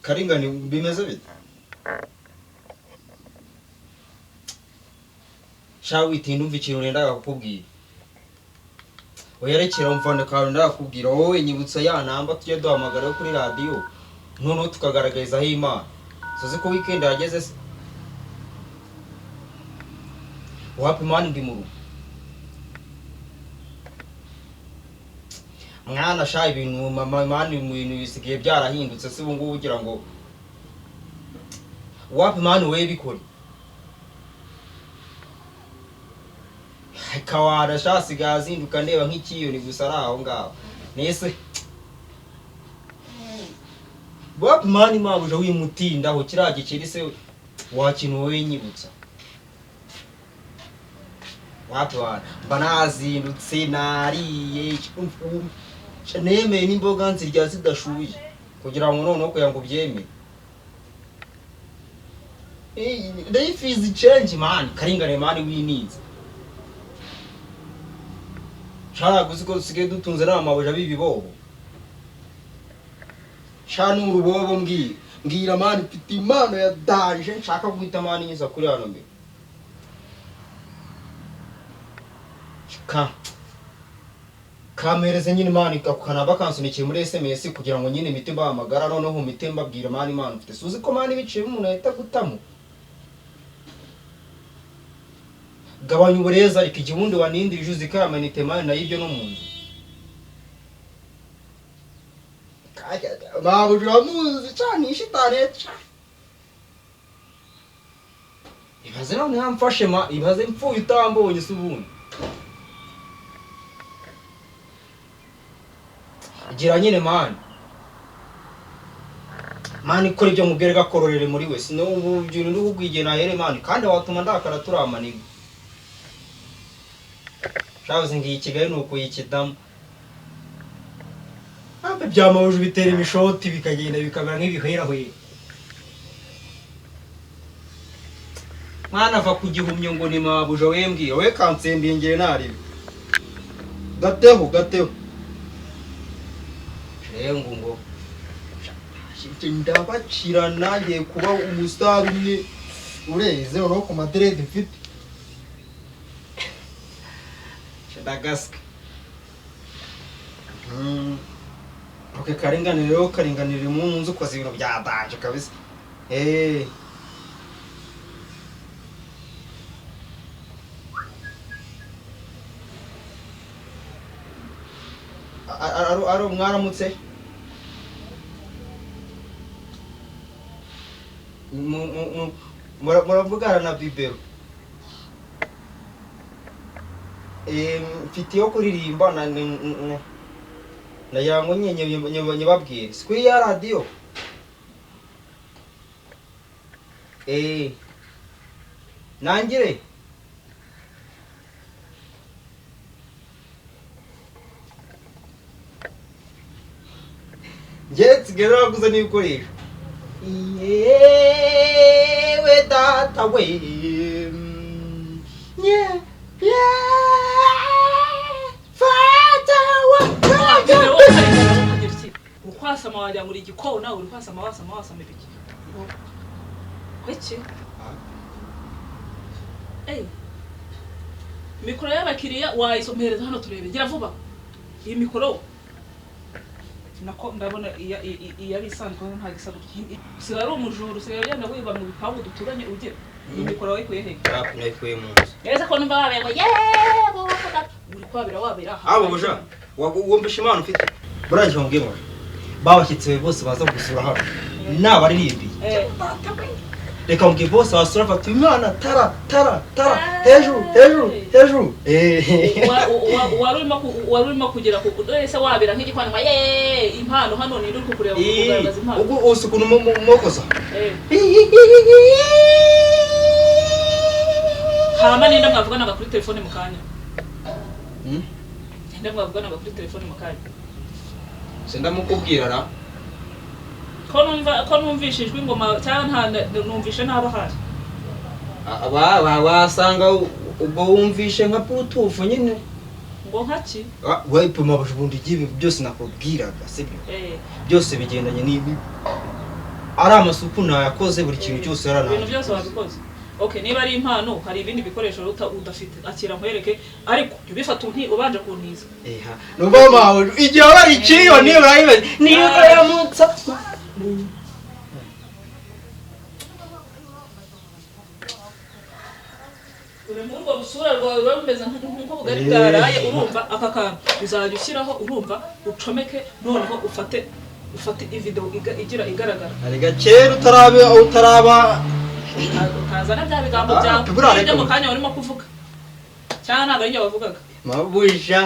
Karingani bimeze bite? Sha witinda umva ikintu nendaga kukubwira. Oya rekera umvane kawe ndakubwira wowe nyibutsa ya namba tujye duhamagara yo kuri radiyo noneho tukagaragarizaho Imana. Suzi ko weekend yageze se? Wapi mani ndi mu rugo. Mwana sha ibintu mama mani mu bintu bisigaye byarahindutse se ubu ngubu ugira ngo wapi mani we bikore. Kawara sha asigaye azinduka ndeba nk'ikiyoni gusa ari aho ngaho. Nese wapi mani mabuja wimutindaho kiriya gikeri se wakintu wowe nyibutsa. Wapi wana mba nazindutse nariye nemeye n'imboga nzirya zidashuye kugira ngo noneho kugira ngo ubyemere. Life is change man, Karingane man wininze. Shara guzi ko dusigaye dutunze n'amabuja b'ibibobo. Sha n'urubobo mbwira. Mbwira man mfite impano ya danger nshaka guhita man nyiza kuri hano mbere. Ka kamereze nyine man kanaba kansunikiye muri SMS kugira ngo nyine mite mbahamagara noneho mite mbabwira man imana mfite. Suzi ko man biciye umuntu ahita gutamo. Gabanya ubureza ariko igihundi wanindije uzi ko amanite man nayo ibyo no mu nzu. Mabuja uramuzi cyane ishitani cha. Ibaze none hamfashe ma ibaze mfuye utambonye se ubundi. Gira nyine man. Man ikora ibyo mubwire gakororere muri we sino ubu byintu ndukugwigena here man kandi watuma ndakara turamaniga. Shabuze ngiye Kigali nuko yikidamo. Abe byamahuje bitera imishoti bikagenda bikamera nk'ibihera hwe. Mwana ava ku gihumyo ngo ni mabuja wembwira we kansembiye ngiye naribe. Gateho gateho. Rengo ngo ndabacira nangiye kuba umustar umwe ureze noneho ku madred mfite. Ndagaska. Okay, Karinganire rero Karinganire mu nzu koze ibintu bya danger kabisa. Aro mwaramutse. Muravugana na Bibero. Mfite yo kuririmba na nagira ngo nyibabwire. Si kuri ya radiyo. Nangire. Njye nsigaye naraguze n'ibikoresho. Yewe data we. Ukwasama wajya muri igikona uri kwasama wasama wasama ibiki. Kwiki? Mikoro y'abakiriya wayisomhereza hano turebe. Gira vuba. Iyi mikoro nako ndabona iya bisanzwe nta gisa gutya. Usigaye ari umujura usigaye ugenda wiba mu bipangu duturanye ugira. Iyi mikoro wayikuye he? Nayikuye mu nzu. Neza ko numva wabera ngo yego uri kwabira wabira. Abo buja wumvisha impano ufite. Burangije mubwiye ngo babashyitsi bose baza gusura hano n'abaririmbiye. Reka mubwiye bose basura bati umwana tara tara tara hejuru hejuru hejuru. Wari urimo kugera ku ese wabira nk'igikwana ngo ye impano hano ni uri kukureba kugaragaza impano. Ubwo usukuntu mukoza. Hama ninde mwavuganaga kuri telefone mu kanya? Ninde mwavuganaga kuri telefone mu kanya? Sindamukubwira ra. Ko numvishijwe ingoma cyangwa nta numvishe naba hari. Aba wasanga ubwo wumvishe nka Bluetooth nyine. Ngo nkaki? Wewe mabuja ubundi igihe byose nakubwiraga sibyo? Byose bigendanye n'ibi. Ari amasuku nayakoze buri kintu cyose yaranaye. Ibintu byose wabikoze. Okay, niba ari impano hari ibindi bikoresho udafite akira nkwereke ariko ubifata unti ubanje kuntiza. Eha. Nuba mawe igihe bari ikiyo niba urayibaza niba yamutsa. Uri muri ubwo busura rwawe ruba rumeze nk'uko bugari bwaraye urumva aka kantu uzajya ushyiraho urumva ucomeke noneho ufate video igira igaragara. Arega kera utaraba utazana bya bigambo byawe ibyo mu kanya urimo kuvuga cyangwa ntabwo ari njye wavugaga. Mabuja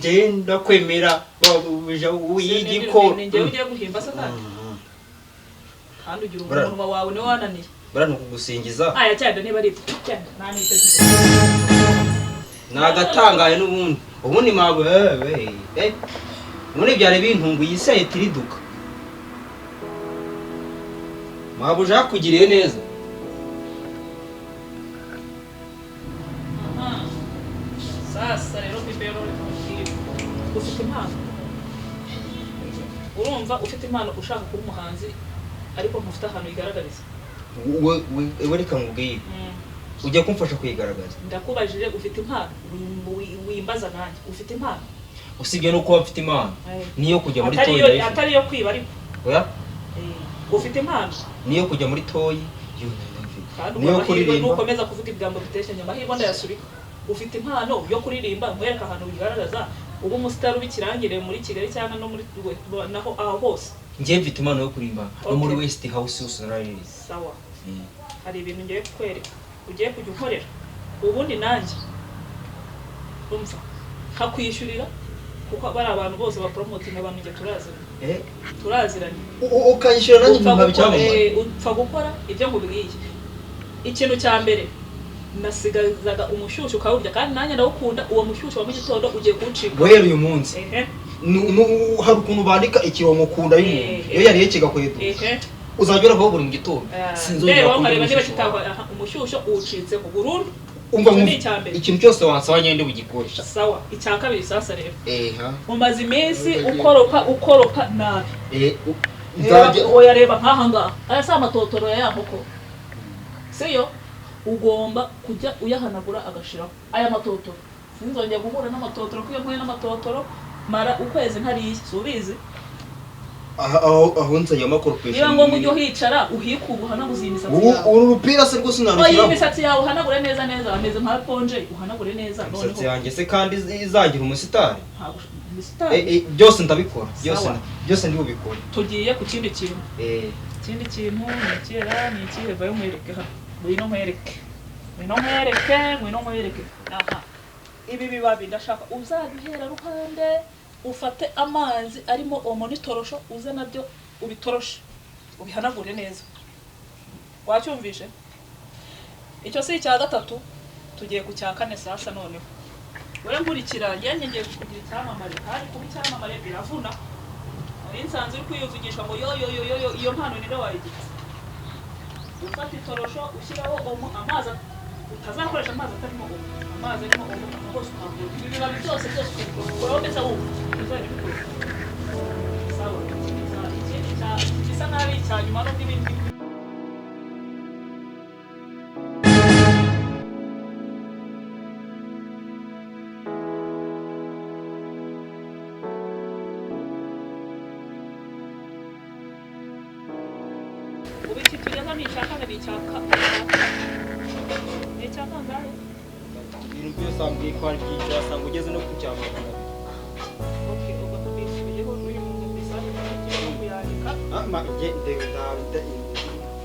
genda kwemera mabuja w'igikoro. Ni njyewe ugiye guhimba se kandi kandi ugira umunwa wawe niwe wananiye. Bara nukugusingiza. Aya cyane niba ari cyane nta niteze. Nagatangaye n'ubundi. Ubundi mawe ubundi byari bintunguye ise tiriduka. Mabuja yakugiriye neza. Aha. Sasa rero bibero ufite impano. Urumva ufite impano ushaka kuba umuhanzi ariko ntufite ahantu igaragariza. Wewe reka nkubwire. Ujya kumfasha kuyigaragaza. Ndakubajije ufite impano wimbaza nanjye ufite impano. Usibye no kuba mfite impano niyo kujya muri toyi atari yo kwiba ariko. Oya? Ufite impano niyo kujya muri toyi niyo kuririmba. Nukomeza kuvuga ibigambo biteshanye amahirwe ndayasubika. Ufite impano yo kuririmba nkwereka ahantu bigaragaza ubu umusitari ubikirangire muri Kigali cyangwa no muri naho aho hose. Ngiye mfite impano yo kuririmba no muri West House hose nararirimba. Sawa. Hari ibintu ngiye kukwereka ugiye kujya ukorera ubundi nanjye umva nkakwishyurira kuko bari abantu bose ba promoting abantu ngiye turaziranye. Turaziranye. Ukanyishyura nanjye nkaba icyamamare. Upfa gukora ibyo nkubwiye. Ikintu cya mbere nasigazaga umushyushyu ukawurya kandi nanjye ndawukunda uwo mushyushyu wa mu gitondo ugiye kuwucika. Guhera uyu munsi. Hari ukuntu bandika ikirongo kunda y'umuntu iyo yariye kigakweduka. Uzajya uraho buri gitondo. Sinzongera kureba niba kitahwa umushyushyu uwucitse ku burundu. Umva ikintu cyose wansaba ngende bugikoresha. Sawa. Icya kabiri sasa rero. Umaze iminsi ukoropa nabi. Oya reba nkaha ngaha. Aya si amatotoro ya nkoko. Siyo? Ugomba kujya uyahanagura agashiraho aya matotoro. Sinzongera guhura n'amatotoro kuko iyo mpuye n'amatotoro mara ukwezi ntariye subizi. Aho nzajya makoropesha. Niba ngombwa ujye uhicara uhikuba uhanaguze iyi misatsi yawe. Uru rupira se rwose narushyiraho. Oya imisatsi yawe uhanagure neza neza ameze nka ponje uhanagure neza noneho. Imisatsi yanjye se kandi izagira umusitari? Ntabwo umusitari. Byose ndabikora. Byose ndi bubikore. Tugiye ku kindi kintu. Ikindi kintu ni kera ni ikihe vayo nkwereke hano. Ngwino nkwereke. Ngwino nkwereke. Aha. Ibi bibabi ndashaka uzabihera ruhande ufate amazi arimo omo n'itorosho uze nabyo ubitoroshe ubihanagure neza. Wacyumvishe? Icyo si icya gatatu tugiye ku cya kane sasa noneho. Wewe nkurikira ngiye ngiye kugira icyamamare kandi kuba icyamamare biravuna. Ari nsanzwe uri kwiyuvugisha ngo yo yo yo yo iyo mpano ninde wayigize. Ufata itorosho ushyiraho omo amazi utazakoresha amazi atarimo omo. Amazi arimo omo hose ukangura. Ibi bibabi byose byose ukabikora ndetse wumva uzajya ubikora. Sawa. Ikindi cya gisa nabi cya nyuma no n'ibindi. Ubu iki tugeza ni icya kabiri icya ni icya kangahe? Ibintu byose wambwiye ko ari byinshi wasanga ugeze no ku cya 200. Okay, ubwo tubisubiyeho n'uyu muntu bisanzwe tugiye kuyandika.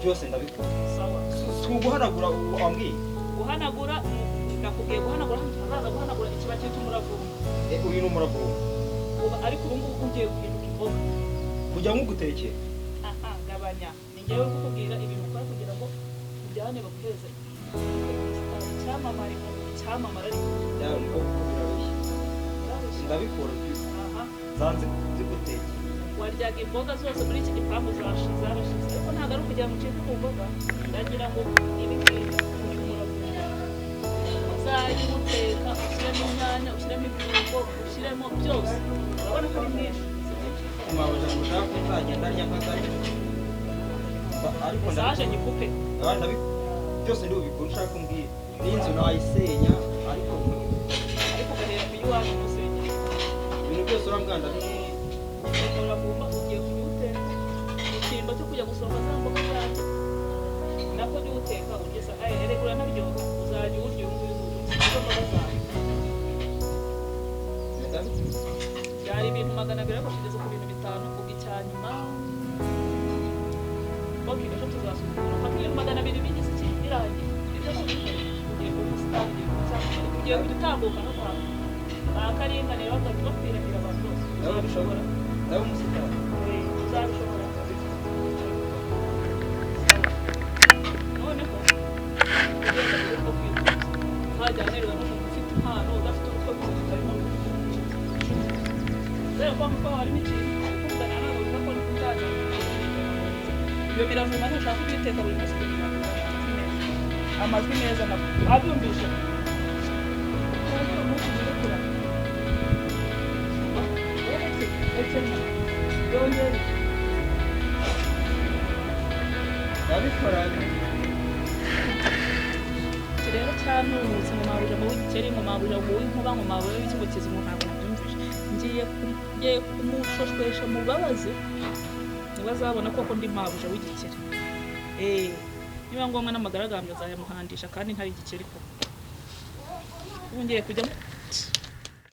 Byose ndabikora. Sawa. Si uguhanagura wambwiye? Guhanagura nakubwiye guhanagura ntazaza guhanagura ikiba cyitwa umuravumba. Uyu ni umuravumba. Uba ariko ubu ngubu ugiye guhinduka imboga. Kujya nkugutekera. Aha, gabanya. Ni njyewe kukubwira ibintu ukora kugira ngo ujyane baguheze. Icyamamare icyamamare ariko. Yawe umukobwa birabeshya. Ndabikora. Aha. Zanze zigutekera. Waryaga imboga zose muri iki gipangu zarashize ariko ntabwo ari ukugira ngo ucike ku mboga. Ndagira ngo ibi ngibi uyu muravumba uzajya uwuteka ushyiremo Ushyiremo inyanya, ushyiremo ibirungo, ushyiremo byose. Urabona ko ari mwinshi. Mabuja, mushaka ko nzagenda arya akagari ariko Saje nyikupe. Byose ndi bubikora ushaka umbwira. N'inzu nayisenya ariko Ariko ugahera ku iwacu ntusenge. Ibintu byose urambwira ndabikora. Umuravumba ugiye kujya uwuteka mu cyimbo cyo kujya gusoroma za mboga zanjye. Nako jya uwuteka ugeza aye erega uranaryoha, uzajya uwurya uyu nguyu izo mboga zawe. Byari ibintu 200 ariko tugeze ku bintu 5, ubwo icya nyuma ok ejo tuzasukura. Fata ibintu 200 bigize iki birangiye. Ibyo ni ubukwe. Ugiye kuba umusitari, ugiye kuba icyamamare, ugiye kujya utambuka no kwa ba Karinganire bakajya bakwirahira abantu bose. Uzabishobora? Ndaba umusitari. Uzabishobora. Noneho ugenda mu buryo bwo kwivuza, ntajya anerwa n'umuntu ufite impano udafite urutwe gusa tutarimo. Dore ko mutwe harimo ikintu ukundana nawe uvuga ko nzajya. Iyo miravumba ntushaka kuyiteka buri munsi kugira ngo amajwi meza nabwo wabyumvishe. Umunsi urekura yongere. Ndabikora. Iki rero cyanturutse ngo mabuja ngo w'igikeri, ngo mabuja ngo w'inkuba, ngo mabuja w'ikimukizi, ngo ntabwo nabyumvishe. Ngiye kumushoshwesha mubabaze niba azabona koko ndi mabuja w'igikeri. Niba ngombwa n'amagaragambyo azayamuhandisha kandi ntari igikeri koko. Ubu ngiye kujya